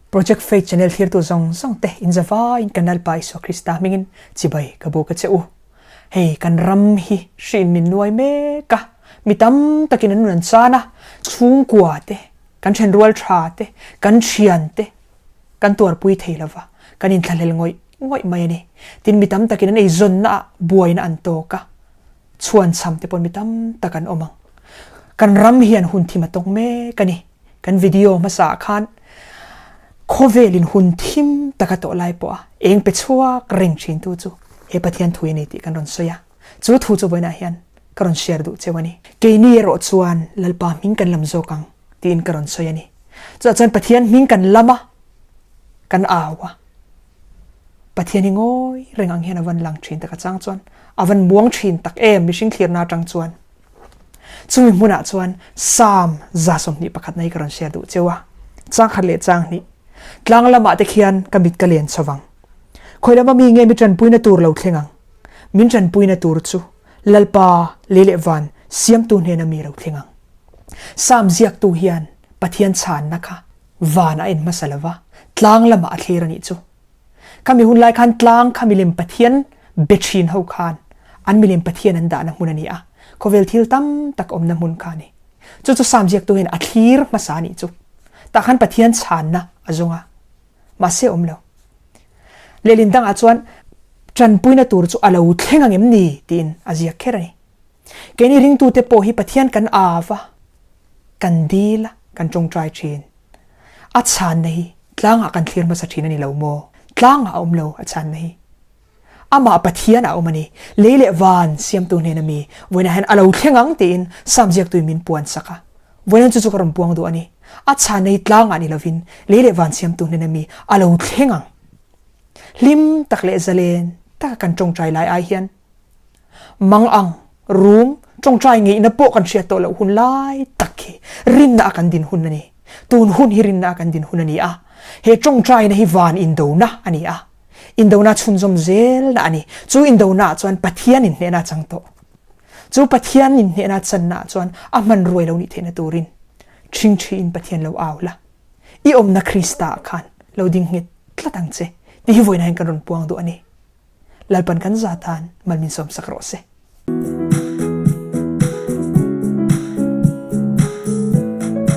Project Faith channel thlirtu zawng zawng te in zavaiin kan Lalpa Isua Krista hmingin chibai ka buk a che u. Hei kan ram hi hriin min nuai mek a, mi tam takin an nun an chan a, chhungkua te, kan thenrual tha te, kan thian te kan tuarpui thei lova, kan inthlahlel ngawih ngawih mai a ni. Tin mi tam takin an eizawnna ah buaina an tawk a, chhuanchham te pawh mi tam tak an awm ang. Kan ram hian hun thim a tawk mek a ni. Kan video hmasa ah khan khawvelin hun thim taka tawh lai pawh a eng pe chhuak reng thin tu chu he Pathian thu hi a ni tih kan rawn sawi a. Chu thu chu vawiinah hian ka rawn share duh cheu a ni. Keini erawh chuan Lalpa hming kan lam zawk ang tiin ka rawn sawi a ni. Chutah chuan Pathian hming kan lam a, kan au a. Pathian hi ngawi reng ang hian a van lang thin tak a chang chuan a van muang thin tak em mihring thlirna atang chuan. Chumi hmunah chuan Psalm 121 na hi ka rawn share duh cheu a, chang khat leh chang hnih. Tlang lamah te khian ka mit ka len chho vang. Khawi lama mi nge mi tanpuina tur lo thleng ang? Min tanpuina tur chu Lalpa lei leh van siamtu hnena mi lo thleng ang. Psalm ziaktu hian Pathian chhanna kha van a en hmasa lo va, tlang lamah a thlir a nih chu. Khami hun lai khan tlang kha milem Pathian be thin ho khan an milem Pathian an dahna hmun a ni a, khawvel thil tam tak awmna hmun kha a ni. Chu chu Psalm ziaktu hian a thlir hmasa a nih chu. Tah khan Pathian chhanna a zawng a, mahse a awm lo. Lehlin dangah chuan tanpuina tur chu a lo thleng ang em ni tiin a ziak kher a ni. Keini ringtute pawh hi Pathian kan av a, kan dil a, kan tawngtai thin. A chhanna hi tlangah kan thlir hmasa thin a ni lo maw? Tlangah a awm lo a chhanna hi. Amah Pathian a awm a ni. Lei leh van siamtu hnena mi vawiinah hian a lo thleng ang tiin Psalm ziaktuin min puan sak a. Vawiin chu chu ka rawn puang duh a ni. A chhanna hi tlangah ni lovin lei leh van siamtu hnena mi a lo thleng ang. Hlim tak leh zalen taka kan tawngtai lai ai hian Mang ang, rum, tawngtai ngeihna pawh kan hriat tawh loh hun lai tak hi rinna a kan din hun a ni. Tun hun hi rinna a kan din hun a ni a. He tawngtaina hi van indona a ni a. Indona chhunzawm zelna a ni. Chu indona ah chuan Pathian inhnehna a chang tawh. Chu Pathian inhnehna a channa ah chuan a hmanruai lo nih theihna turin ṭhingṭhiin Pathian lo au la. I awmna Krista ah khan lo ding nghet tlat ang che tih hi vawiinah hian kan rawn puang duh a ni. Lalpan kan za tan mal min sawmsak rawh se.